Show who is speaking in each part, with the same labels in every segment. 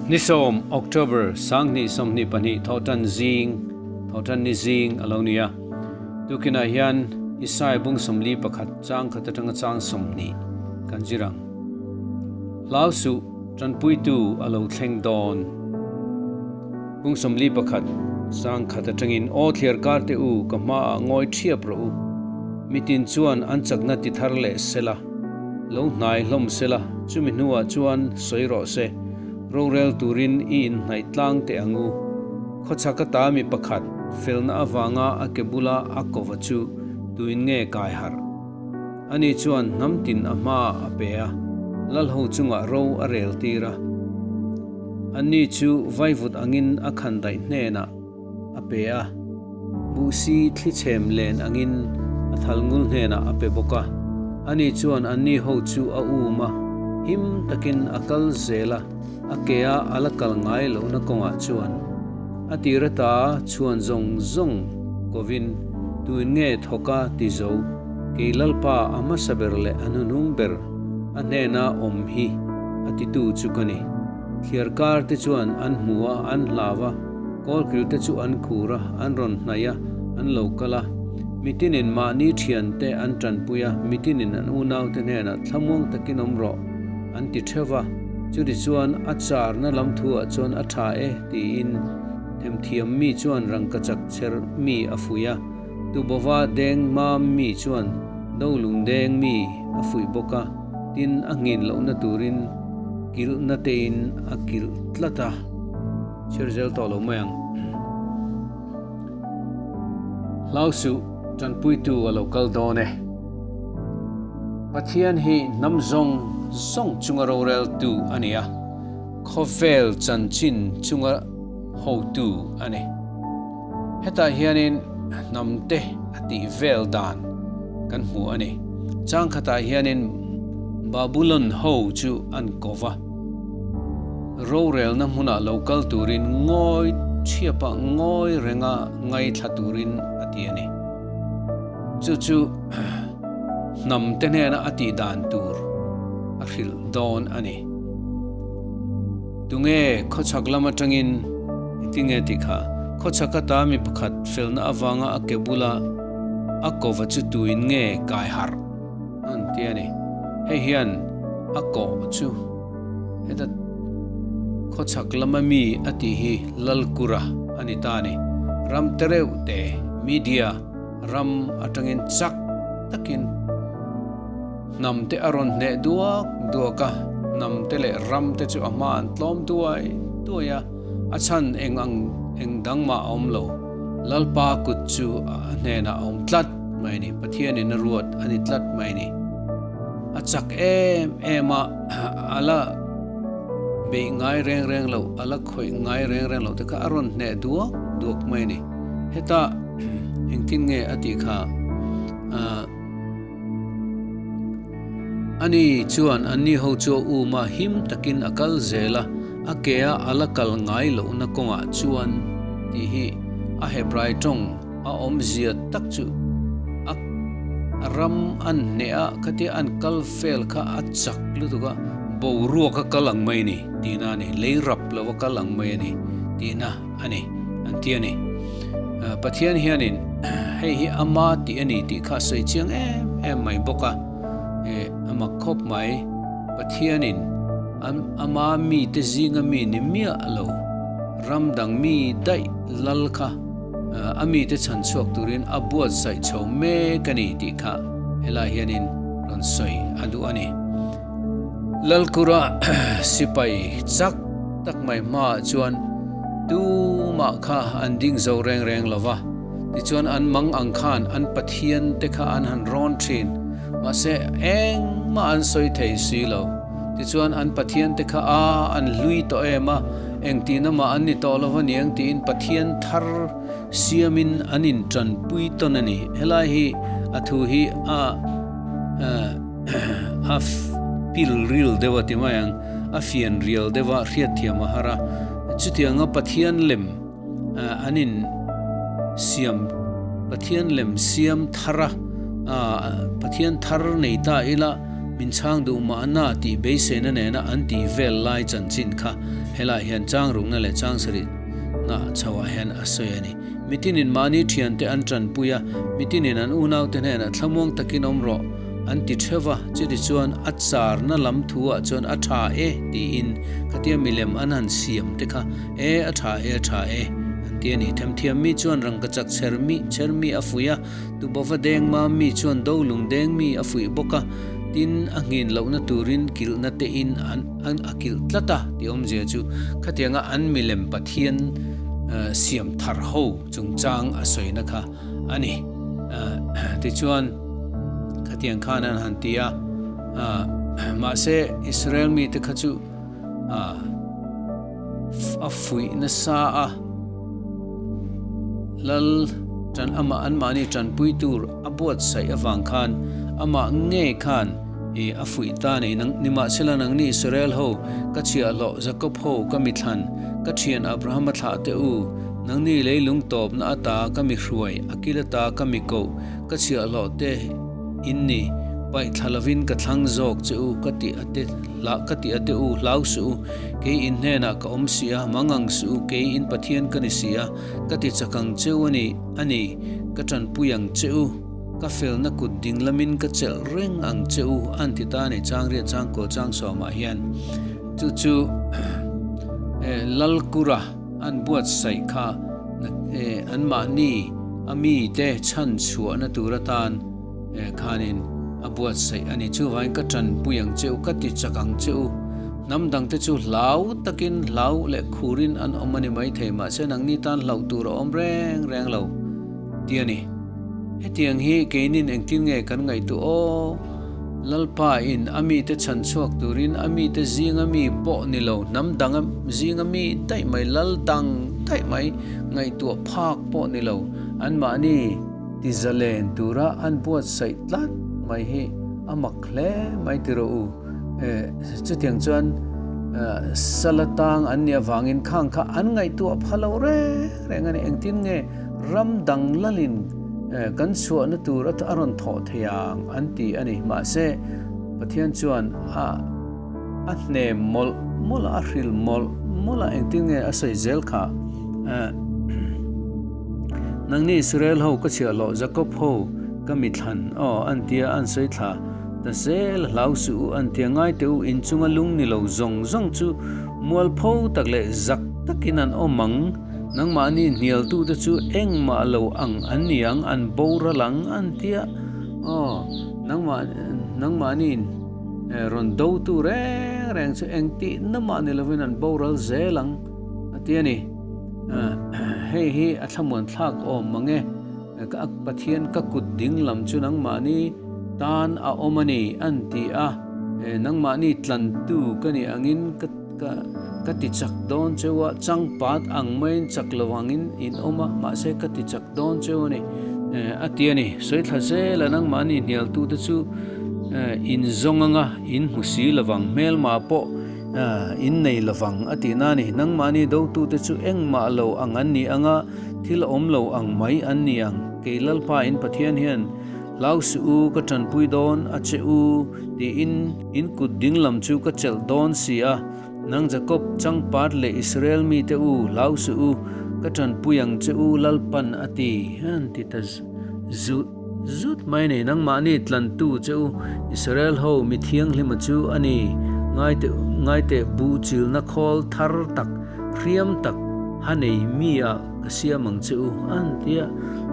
Speaker 1: Ni sawm, October, 2022 Thawhtan zing, Thawhtan ni zing a lo ni a. Tukinah hian Isai bung 41 chang khat atanga chang 20 kan zir ang. Hlau suh, tanpuitu a lo thleng dawn. Bung 41 chang khat atangin Aw thliar kar te u, ka hmaah ngawi thiap rawh u. Mitin chuan an chakna ti thar leh sela. Lo hnai hlawm sela, chumi hnuah chuan sawi rawh se, Rorel turin i inhnaih tlang teh ang u. Khawchhak ata mi pakhat felna avanga a ke bula a kova chu tuin nge kai harh? Ani chuan hnam tin a hmaah a pe a, lalho chungah ro a rel tir a. Anni chu vaivut angin a khandaih hnenah a pe a, buhsi thlichhem len angin a thalngul hnenah a pe bawk a. Ani chuan anni ho chu a um a, him takin a kal zel a, a ke a a la kal ngai lohna kawngah chuan a tir ata chhuan zawng zawng kovin tuin nge thawk a ti zo, kei Lalpa a hmasa ber leh a hnuhnung ber a hnena awm hi a titu chu ka ni. Thliar kar te chuan an hmu a, an hlau a, kawlkil te chu an khur a, an rawn hnaih a, an lo kal a. Mitinin mahni thian te an tanpui a, mitinin an unau te hnenah thlamuang takin awm rawh an ti theuh va. Chuti chuan a charna lam thu ah chuan a tha e tiin themthiam mi chuan rangkachak chher mi a fuih a, Tubova deng mam mi chuan dolung deng mi a fuih bawk a, tin a nghin lohna turin kilhna tein a kilh tlat a. Chhiar zel tawh lo mai ang. Hlau suh, tanpuitu a lo kal dawn e. Pathian hi hnam zawng zawng chunga roreltu a ni a, khawvel chanchin chunga hotu a ni. Hetah hianin hnamte a tih vel dan kan hmu a ni. Chang khatah hianin Babulon ho chu an ko va, rorelna hmunah lo kal turin ngawi thiapa ngawi renga ngaithla turin a ti a ni. Chu chu hnamte hnena a tih dan tur a hrilh dawn a ni. Tunge khawchhak lam atangin engtin nge tih kha? Khawchhak ata mi pakhat felna avanga a ke bula a kova chu tuin nge kai harh an ti a ni. Hei hian a kawh chu heta khawchhak lama mi a tih hi Lalkura a ni ta a ni. Ram tereuh te media ram atangin chak takin Hnam te a rawn hneh duak duak a, hnam te leh ram te chu a hma an tlawm duai duai a, a chhan eng ang eng dang mah a awm lo. Lalpa kut chu a hnenah a awm tlat mai a ni, Pathianin a ruat a ni tlat mai a ni. A chak em em a, a la beih ngai reng reng lo, a la khawih ngai reng reng lo te kha a rawn hneh duak duak mai a ni. Heta engtin nge a tih kha? Ani chuan anni ho chu a um a, him takin a kal zel a, a ke a a la kal ngai lohna kawngah chuan tih hi a Hebrai tawng a awmzia tak chu a ram an hneh a, khatia an kal vel kha a chak lutuk a, boruak a kal ang mai a ni tihna a ni, lei rap lo a kal ang mai a ni tihna a ni an ti a ni. Pathian hianin hei hi ama tih a ni tih kha a sawi chiang em em mai bawk a, a mak khawp mai. Pathianin ama mite zinga mi ni miah lo, ram dang mi daih lal kha a mite chhan chhuak turin a buatsaih chho mek a ni tih kha helai hianin rawn sawi a duh a ni. Lalkura sipai chak tak mai hmaah chuan tumah kha an ding zo reng reng lo va, tichuan an mang ang khan an pathian te kha an han rawn thin, mahse engmah an sawi thei si lo. Tichuan an pathian te kha a an hlui tawh em a, engtihna mah an ni tawh lo va niang tiin pathian thar siamin an intanpui tawn a ni. Helai hi a thu hi a A pil ril deuh a ti mai ang, a fian rial deuh a, hriatthiam a har a. Chutianga Pathian lem an in siam, Pathian lem siam thar a, Pathian thar nei ta ila min chhang duh mahna tih beiseina nena an tih vel lai chanchin kha. Helaiah hian chang rukna leh chang sarihna chhoah hian a sawi a ni. Mitinin mahni thiante an tanpui a, mitinin an unaute hnenah thlamuang takin awm rawh an ti theuh va, chutichuan a charna lam thuah chuan a tha e tiin khatia milem an han siam te kha e a tha e a tha e an ti a ni. Themthiam mi chuan rangkachak chher mi chher mi a fuih a, Tubova deng mam mi chuan do lung deng mi a fuih bawk a, tin a nghin lohna turin kilhna te in an an a kilh tlat a tih awmzia chu khatianga an milem Pathian siam thar ho chungchang a sawina kha a ni. Tichuan khatiang khan an han ti a, mahse Israel mite kha chu a fuih nasa a, Lal tan amah anmahni tanpui tur a buatsaih avang khan amah ngei khan i a fuih ta a ni. Nimahsela nangni Israel ho, ka chhiahhlawh Jakob ho ka mithlan, ka thian Abrahama thlah teh u, nangni leilung tawpna ata ka mi hruai, a kil ata ka mi koh, ka chhiahhlawh te in ni, paih thla lovin ka thlang zawk che u ka ti a te. Hlah ka ti a te u, hlau suh u, kei in hnenah ka awm si a, mangang suh u, kei in Pathian ka ni si a, ka ti chak ang che u a ni, a ni, ka tanpui ang che u, ka felna kut ding lamin ka chelh reng ang che u, an ti ta a ni, Changriat Changkawl Changsawmah hian chu chu Lalkura an buatsaih kha anmahni a mite chhan chhuahna tur atan Khanin a buatsaih a ni. Chuvangin ka tanpui ang che u, ka ti chak ang che u. Hnam dangte chu hlau takin hlau leh khurin an awm a ni maithei, mahse nangni tan hlauh tur a awm reng reng lo ti a ni. Hetiang hi keinin engtin nge kan ngaihtuah aw? Lalpa in a mite chhan chhuak turin a mite zinga mi pawh ni lo, hnam dang zinga mi daih mai, lal dang daih mai ngaihtuah phak pawh ni lo, anmahni, Ti zalen tura an buatsaih tlat mai hi a mak hle mai ti rawh u. Chutiang chuan sala tang an nih avangin khang kha an ngaihtuah pha lo reng reng a ni. Engtin nge ram dang lalin kan chhuahna tur a rawn thawh thei ang an ti a ni. Mahse, Pathian chuan a a hnem mawlh mawlh a, a hril mawlh mawlh a, engtin nge a sawi zel kha. Nangni Israel ho ka chhiahhlawh Jacob ho ka mithlan aw an tia an sawi thla ta zel hlau suh u an tia ngai teh u inchunga lung ni lo zawng zawng chu mualpho tak leh zak takin an awm ang nangmahni hnialtute chu engmah lo ang an ni ang an boral ang an tia aw nangmah nangmahni rawn dotu reng reng chu engtihna mah ni lovin an boral zel ang a ti a ni. Hei hi a thlamuan thlak awm mang e, ka Pathian ka kut ding lam chu nangmahni tan a awm a ni an ti a, nangmahni tlantu ka nih angin ka ka ti chak dawn cheu a, changpat ang maiin chak lo angin in awm a, mahse ka ti chak dawn cheu a ni a ti a ni. Sawi thla zela nangmahni hnialtute chu in zawng anga in hmu si lovang hmelma pawh In nei lovang a tihna a ni. Nangmahni dotute chu engmah lo ang an ni anga, thil awm lo ang mai an ni ang. Kei Lalpa in Pathian hian, Hlau suh u, ka tanpui dawn a che u, tiin in kut ding lam chu ka chelh dawn si a. Nang Jakob, changpat leh Israel mite u, hlau suh u, ka tanpui ang che u, Lalpan a ti, an ti ta zut. Zut mai nei nangmahni tlantu che u Israel ho mi thianghlima chu a ni. Ngaite ngaite buh chilna khawl thar tak, hriam tak ha nei mi ah ka siam ang che u an ti a.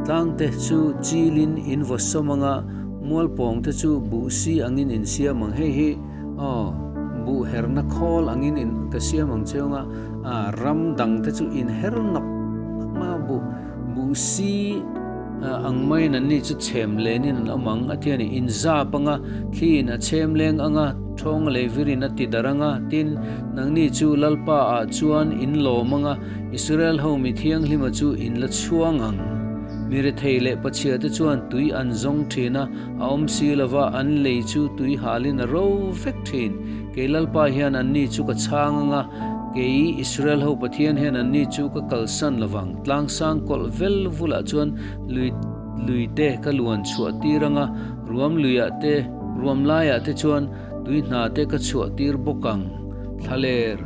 Speaker 1: Tlangte chu chilin in vaw sawm anga mualpawng te chu buh si angin in siam ang. Hei hi aw buh herna khawl angin in ka siam ang che anga ram dang te chu in her nawk nawk mai a buh buh si Ang maiin anni chu chhem lenin an awm ang, a ti a ni. In zap anga, thliin a chhem leng anga, thawng lei virin a ti darh anga, tin, nangni chu Lalpa ah chuan in lawm anga, Israel ho mi thianghlima chu in la chhuang ang. Mi rethei leh pachhia te chuan tui an zawng thin a, a awm si lova, an lei chu tui halin a ro vek thin. Kei Lalpa hian anni chu ka chhang anga, Kei Israel ho Pathian hian anni chu ka kalsan lovang, tlangsang kawlh vel vulah chuan lui lui te ka luan chhuah tir anga, ruam luiah te, ruam laiah te chuan tui hna te ka chhuah tir bawk ang. Thlaler.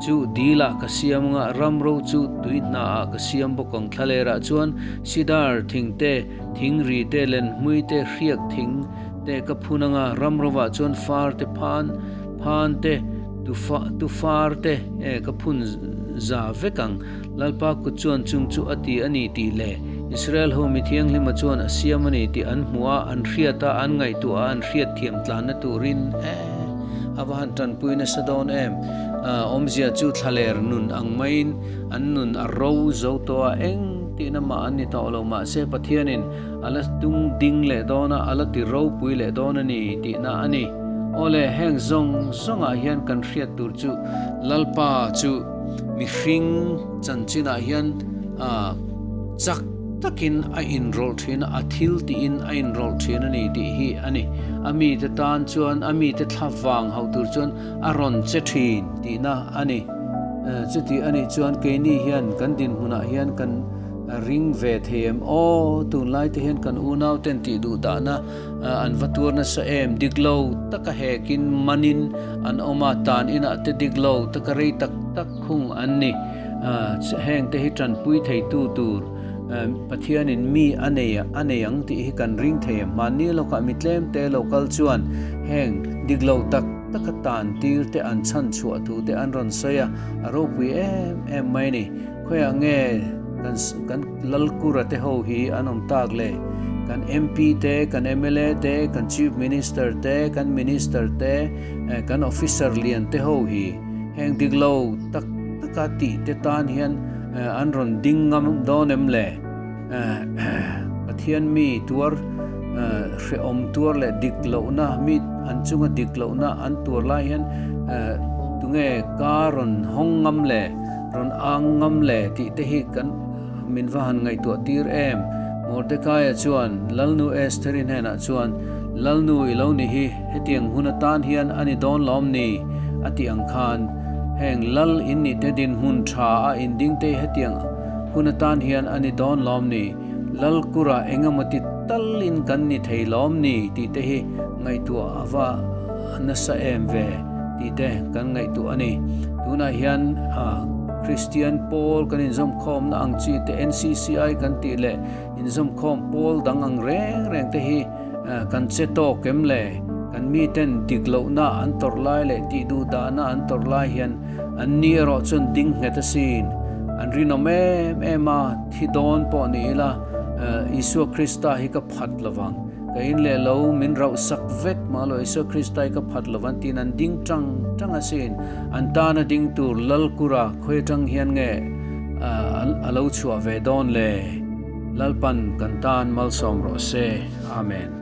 Speaker 1: chu dil ah ka siam anga, ramro chu tui hna ah ka siam bawk ang. Thlaler ah chuan sidar thing te, thing ri te, lenhmui te, hriak thing te ka phun anga, ramro ah chuan far te, phan phan te, tufa tufar te ka phun za vek ang. Lalpa kut chuan chung chu a ti a ni tih leh Israel ho mi thianghlima chuan a siam a ni tih an hmuh a, an hriat a, an ngaihtuah a, an hriat thiam tlanna turin e a va han tanpui nasa dawn em. Awmzia chu thlaler nun ang maiin an nun a ro zo tawh a, eng tihna mah an ni tawh lo. Mahse Pathianin a la tung ding leh dawn a, a la ti ropui leh dawn a ni tihna a ni. Awle, heng zawng zawngah hian kan hriat tur chu Lalpa chu Mihring chanchinah hian chak takin a inrawlh thin a, a thil tiin a inrawlh thin a ni tih hi a ni. A mite tan chuan, a mite thla vang hauh tur chuan a rawn che thin tihna a ni. Chuti a nih chuan keini hian kan dinhmunah hian kan ring ve thei em? Aw, tunlai te hian kan unau ten tih duh dahna An va tuar nasa em? Dik lo taka hekin manin an awm a, tan inah te dik lo taka rei tak tak khung an ni. Heng te hi tanpui theitu tur Pathianin mi a nei a nei ang tih hi kan ring thei em? Mahni lawkah mi tlem te lo kal chuan heng dik lo tak taka tan tir te an chhan chhuah thu te an rawn sawi a, a ropui em em mai a ni. Khawiah nge kan kan Lalkura te ho hi an awm tak le? Kan MP te, kan mla te, kan Chief Minister te, kan Minister te, kan Officer lian te ho hi heng dik lo tak taka tih te tan hian an rawn ding ngam dawn em le? Pathian mi tuar hrehawm tuar leh dik lohna mi an chunga dik lohna an tuar lai hian tunge ka rawn hawng ngam le? Rawn ang ngam le tih te hi kan min va han ngaihtuah tir em? Mordekaia chuan Lalnu Estheri hnenah chuan, Lalnu i lo ni hi, hetiang hun atan hian a ni dawn lawm ni? a tih ang khan, heng Lal in nih te dinhmun tha a inding te hetiang hun atan hian a ni dawn lawm ni? Lal kura engemaw ti talin kan ni thei lawm ni? tih te hi ngaihtuah a va nasa em ve tih te kan ngaihtuah a ni. Tunah hian Kristian pawl kan inzawmkhawmna ang chi te NCCI kan tih leh inzawmkhawm pawl dang ang reng reng te hi kan che tawk em le? Kan miten dik lohna an tawrh lai leh tih duh dahna an tawrh lai hian an ni erawh chuan ding nghet asin. An rinawm em em a, thi dawn pawh ni ila Isua Krista hi ka phat lovang. Ka in leh lo min rauh sak vek mah lo Isua Krista hi ka phat lo van tiin an ding tang tang asin. An tana ding tur Lalkura khawi atang hian nge a lo chhuah ve dawn le? Lalpan kan tan malsawm rawh se. Amen.